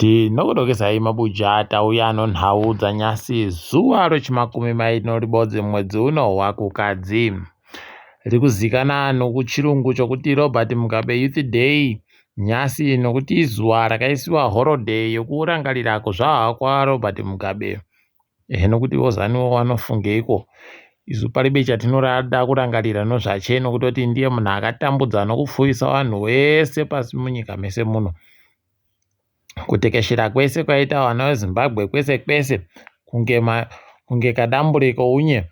Tinokudokesai mabuja tauya nonhau dzanyasi zuva rechimakumi mairi noribodzi mwedzi uno waKukadzi. Rikuzikana nokuchirungu chokuti Robert Mugabe Youth Day nyasi nokuti izuva rakaisiwa holiday yokurangarira kuzvarwa kwaRobert Mugabe. Ehe nokuti voZanu vanofungeiko isu paribe chatinoda kurangarira nozvache nokutoti ndiye munhu akatambudza nokupfuwisa vanhu wese pasi munyika mese muno. Kutekeshera kwese kwaita vana veZimbabwe kwese kwese kunge, ma, kunge kadambure kounye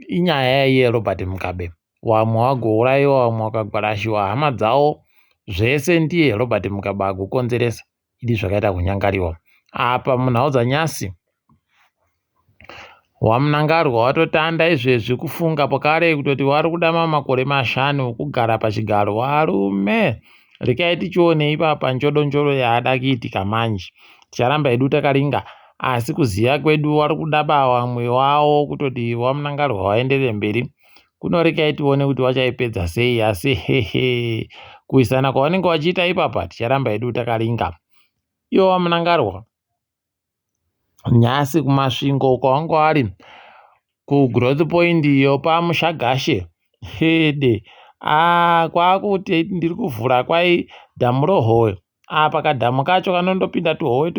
inyaya yaiye Robert Mugabe. Vamwe vagourayiwa vamwe vakagwarashiwa hama dzavo zvese ndiye Robert Mugabe agokonzeresa idi zvakaita kunyangariwa apa munhau dzanyasi WaMnangarwa watotanda izvezvi kufunga pakare kutoti wari kuda mamakore mashanu okugara pachigaro warume rekai tichione ipapa njodonjodo yaada kuitika manje ticharamba hedu takaringa asi kuziva kwedu wari kuda bawamwe wawo kutoti waMnangarwa waenderere mberi kuno rekai tione kuti wachaipedza sei asi hehe kuisana kwavanenge vachiita ipapa ticharamba hedu takaringa iwo waMnangarwa Nhasi kuMasvingo kwawanga wari kugrowth point iyo paMushagashe hede aa kwakuti ndiri kuvhura kwai dhamu rohowe apa kadhamu kacho kanondopinda tuhowe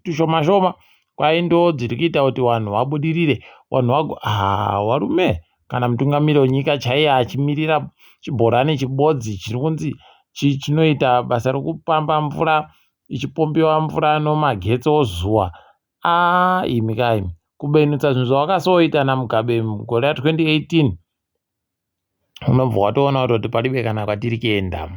tushoma shoma kwai ndo dziri kuita kuti vanhu vabudirire vanhu vago haa varume kana mutungamiri wenyika chaiye achimirira chibhorani chibodzi chiri kunzi chinoita basa rekupamba mvura ichipombiwa mvura nomagetsi ozuwa aa imi ka imi kubenutsa zvinhu zvawakasoita namugabe mugore ra 2018 unobva watoona kutoti paribe kana kwatiri kuenda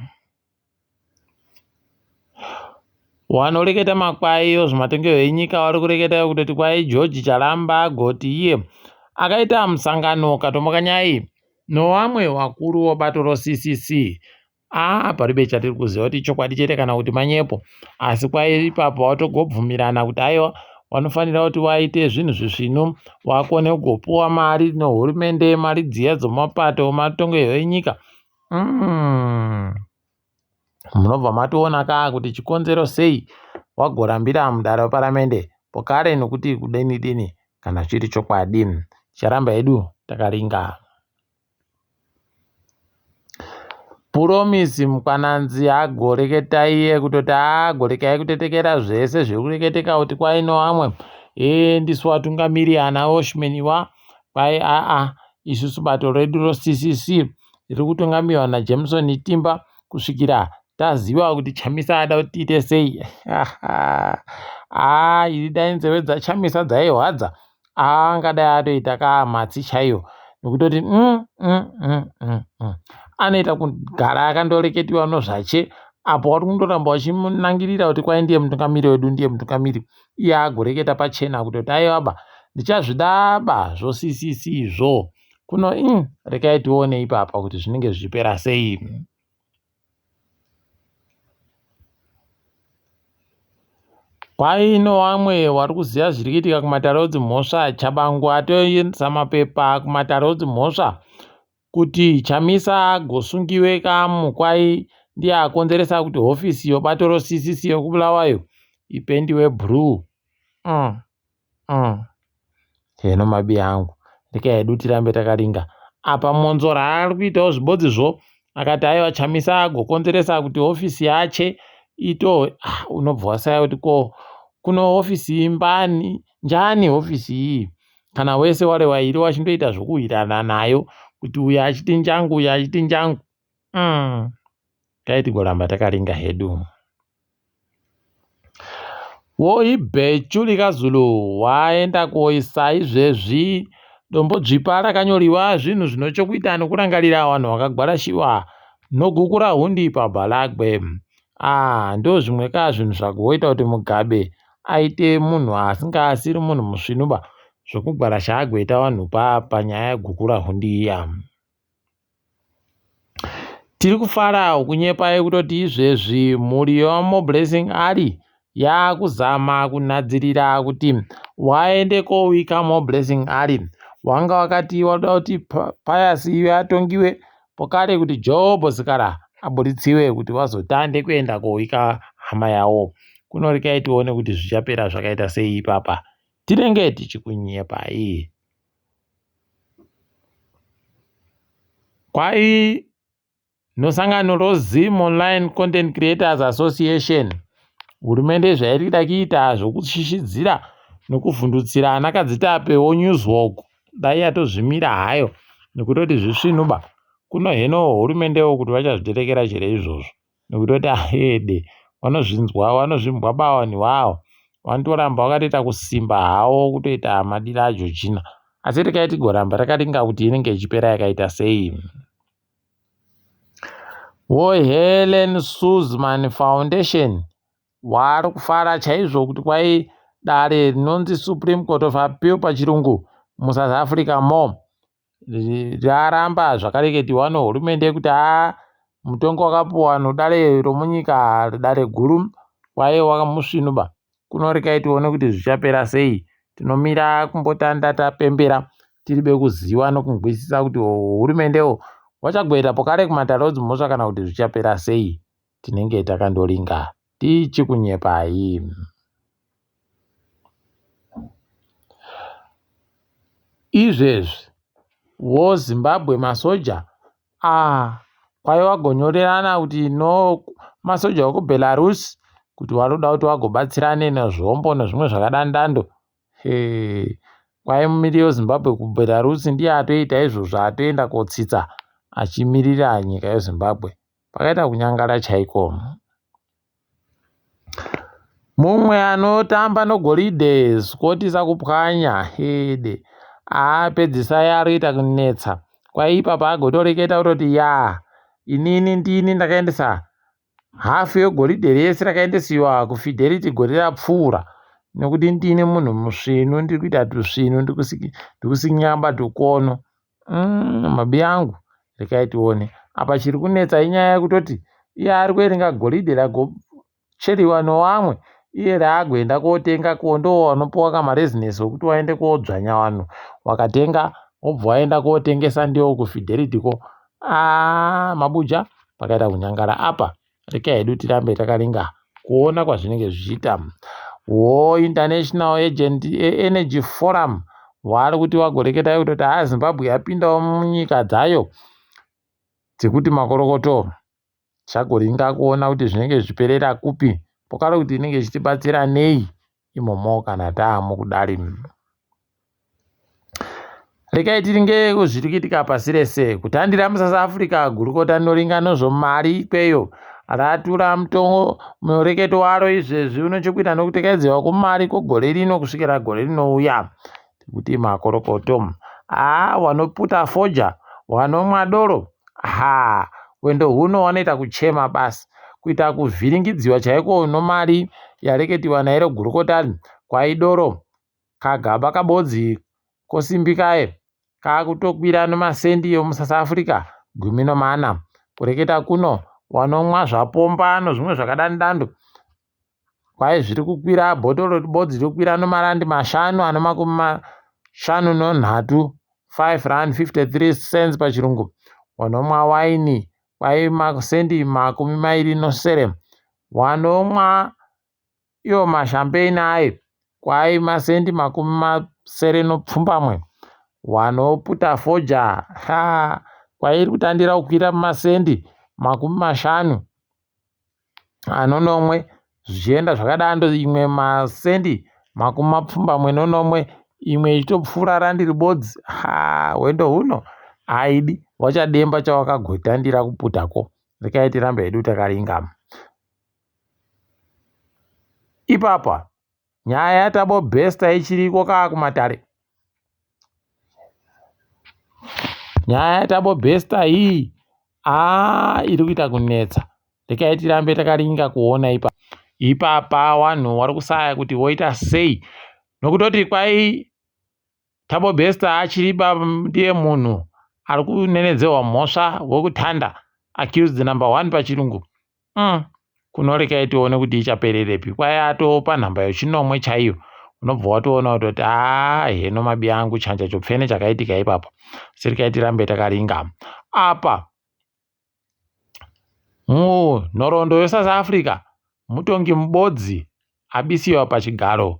wanoreketa makwai ozvematongerwo enyika wari kureketa kutoti kwai george charamba agoti iye akaita musangano katomokanyai nowamwe wakuru wobato roccc Aa paribe chatiri kuziva kuti ichokwadi chete kana kuti manyepo asi kwai ipapo watogobvumirana kuti aiwa wanofanira kuti waite zvinhu zvisvinu wakone kugopuwa mari nehurumende mari dziya dzomapato matongerwo enyika mm. Munobva matoona kaa kuti chikonzero sei wagorambira mudare weparamende pokare nokuti kudini dini kana chiri chokwadi ticharamba hedu takaringa. Puromise Mkwananzi agoreketa iye kutoti agorekai kutetekera zvese zviri kureketeka kuti kwai nevamwe ee ndisu vatungamiri ana Oshman wa kwai aa isusu bato redu roCCC riri kutungamirwa naJameson Timba kusvikira taziva kuti Chamisa ada kuti tiite sei aa iri dai nzeve dzaChamisa dzairwadza angadai atoita kamatsi chaiyo nekutoti mm, mm, mm, mm, mm. anoita kugara akandoreketiwa nozvache apo wari kundoramba wachimunangirira kuti kwai ndiye mutungamiri wedu ndiye mutungamiri iye agoreketa pachena kutoti aiwaba ndichazvidaba zvoccc izvo kuno mm, rekai tione ipapa kuti zvinenge zvichipera sei Paino vamwe vari kuziva zviri kuitika kumatare edzimhosva Tshabangu atoendesa mapepa kumatare edzimhosva kuti Chamisa agosungiwe kamukwai ndiye akonzeresa kuti hofisi yobato roCCC yekuBulawayo ipendiwe bhuruu. Mm. Mm. Heno mabi angu rega hedu tirambe takaringa apa Mwonzora ari kuitawo zvibodzizvo akati aiwa Chamisa agokonzeresa kuti hofisi yache ito ah, unobva wasaya kuti ko kuno hofisi imbani njani hofisi iyi kana wese wari wairi wachindoita zvokuhwirana nayo kuti uyo achiti njangu uyo achiti njangu mm. Dai tigoramba takaringa hedu. Woibhechu rikaZulu waenda koisa izvezvi dombo dzvipa rakanyoriwa zvinhu zvino chokuita nokurangarira vanhu vakagwarashiwa nogukura hundi pabhalagwe. Ah, ndozvimwe ka zvinhu zvagoita kuti Mugabe aite munhu asinga asiri munhu musvinuba zvokugwarasha agoita vanhu pa panyaya yegukura hundi iya. Tiri kufarawo kunyepai kutoti izvezvi mhuri yewaMoreblessing Ali yaakuzama kunhadzirira kuti waende kowika Moreblessing Ali. Wanga wakati wada kuti Pius iwe atongiwe pokare kuti Job Sikhala aburitsiwe kuti wazotande kuenda kowika hama yawo. Kunorekai tione kuti zvichapera zvakaita sei ipapa. Tinenge tichikunyepai. Kwai nosangano roZim Online Content Creators Association hurumende zvairi kuda kuita zvokushishidzira nokuvhundutsira ana kadzitape woNewsHawk dai yatozvimira hayo nekutoti zvisvinuba kuno heno hurumendewo kuti vachazviterekera chere izvozvo nekutoti ahede vanozvinzwa vanozvimbwa bavanhu iwawo vanotoramba vakatoita kusimba hawo kutoita madira aJojina asi rekai tigoramba takaringa kuti inenge ichipera yakaita sei. WoHelen Suzman Foundation vari kufara chaizvo kuti kwai dare rinonzi Supreme Court of Appeal pachirungu muSouth Africa mo raramba zvakareketiwa nehurumende kuti haa mutongo wakapuwa nodare romunyika dare guru waive wakamusvinuba kunorekai tione kuti zvichapera sei tinomira kumbotanda tapembera tiribe kuziva nokunzwisisa kuti hurumendewo wachagoita pokare kumatare odzimhosva kana kuti zvichapera sei tinenge takandoringa tichikunyepai. Izvezvi wo Zimbabwe masoja ah kwai wagonyorerana kuti no masoja ekuBelarus kuti wanoda kuti wagobatsirane nezvombo nezvimwe zvakadandando Hey, kwai mumiriri weZimbabwe kuBelarus ndiye atoita izvozvo atoenda kotsitsa achimirira nyika yeZimbabwe pakaita kunyangara chaiko. Mumwe anotamba nogoridhe Scott Sakupwanya hede apedzisa aroita kunetsa kwai ipapa agotoreketa kutoti ya inini ndini ndakaendesa hafu yegoridhe rese rakaendesiwa kuFidelity gore rapfuura nekuti ndini munhu musvinu ndiri kuita tusvinu ndikusinyamba tukono mabi angu rekai tione apa chiri kunetsa inyaya yekutoti iye ari kuerenga goridhe ragocheriwa nowamwe iye raagoenda kotenga ko ndo wanopiwa kamarezinesi ekuti waende kodzvanya vanhu wakatenga wobva waenda kotengesa ndiwo kuFidelity ko aa mabuja pakaita kunyangara apa rekai hedu tirambe takaringa kuona kwazvinenge zvichiita wo International Agent Energy Forum vari kuti vagoreketai kutoti haa Zimbabwe yapindawo munyika dzayo dzekuti makorokoto tichagoringa kuona kuti zvinenge zvichiperera kupi pokare kuti inenge ichitibatsira nei imomo kana taamo kudari. Rekai tiringe zviri kuitika pasi rese. Kutandira muSouth Africa gurukota rinoringa nezvemari ikweyo ratura mutongo mureketo waro izvezvi une chekuita nekutekaidzirwa kwemari kwegore rino kusvikira gore rinouya. Kuti makorokoto. Haa wanoputa foja, wanomwa doro, haa hwendo huno wanoita kuchema basi. Kuita kuvhiringidziwa chaiko nomari yareketiwa nairo gurukota kwaidoro kagaba kabodzi kosimbikaye kakutokwira nemasendi emuSouth Africa 14. Kureketa kuno wanomwa zvapomba nozvimwe zvakadandando kwai zviri kukwira bhotoro bodzi riri kukwira nomarandi 5.53, 5 rand 53 cents pachirungu. Wanomwa waini kwai masendi 27. Wanomwa iwo mashampeini aye kwai masendi 77. Wanoputa foja ha kwai iri kutandira kukwira masendi 57 zvichienda zvakadando imwe masendi 87 imwe ichitopfuura randi ribodzi ha hwendo huno haidi wachademba chawakagotandira kuputako rekai tirambe hedu takaringama ipapa nyaya yaThabo Bester ichiriko kaa kumatare nyaya yaThabo Bester iyi aa iri kuita kunetsa rekai tirambe takaringa kuona ipa ipapa vanhu vari kusaya kuti voita sei nokutoti kwai Thabo Bester achiri ndiye munhu ari kunenedzerwa mhosva wekutanda accused number 1 pachirungu kunorekai tione kuti ichapererepi kwai atopa nhamba yechinomwe chaiyo unobva watoona kutoti haa heno mabi angu chanja chopfene chakaitika ipapo asi rekai tirambe takaringa apa munhoroondo yeSouth Africa mutongi mubodzi abisiwa pachigaro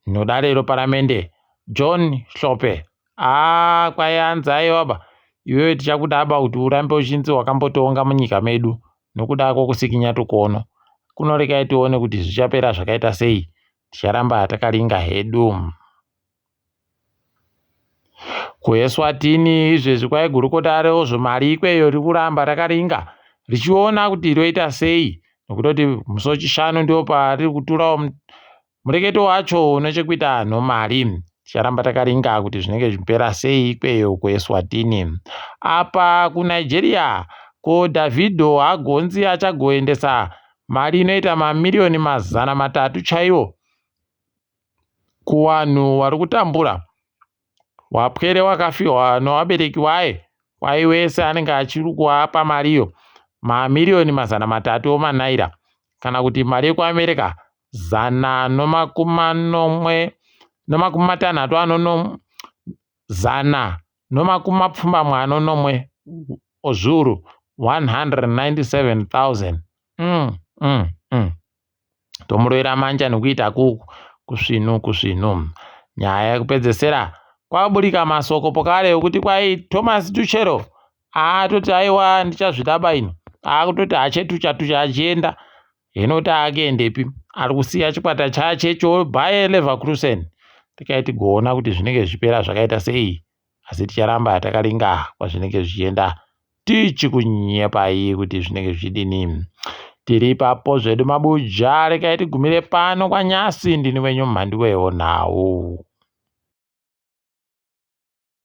nodare roparamende John Hlophe. Haa kwai hanzi aiwaba iwewe tichakudaba kuti urambe uchinzi wakambotonga munyika medu nokuda kwokusikinya tukono. Kuno rekai tione kuti zvichapera zvakaita sei. Ticharamba takaringa hedu. KuEswatini izvezvi kwai gurukota rezvemari ikweyo riri kuramba rakaringa richiona kuti roita sei nokutoti musi weChishanu ndipo pariri kuturawo mureketo wacho une chekuita nomari. Ticharamba takaringa kuti zvinenge zvichipera sei ikweyo kuEswatini. Apa kuNigeria ko Davido agonzi achagoendesa mari inoita mamiriyoni 300 chaiwo kuwanhu wari kutambura wapwere wakafiwa nowabereki waye kwai wese anenge achiri kuapa mariyo mamiriyoni 300 omanaira kana kuti mari yekuAmerica zana nomakumi manomwe nomakumi matanhatu anono zana nomakumi mapfumbamwe anonomwe ozviuru 197,000 Tomurovera manja nekuita kusvinu kusvinu. Nyaya yekupedzesera kwaburika masoko pokare ekuti kwai Thomas Tuchel aatoti aiwa ndichazvidaba ini akutoti achetucha tucha achienda henoti akuendepi ari kusiya chikwata chache choBayer Leverkusen tikai tigoona kuti zvinenge zvichipera zvakaita sei asi ticharamba takaringa kwazvinenge zvichienda tichikunyepai kuti zvinenge zvichidini tiri ipapo zvedu mabuja rekai tigumire pano kwanyasi ndini wenyu mhandu weonhau.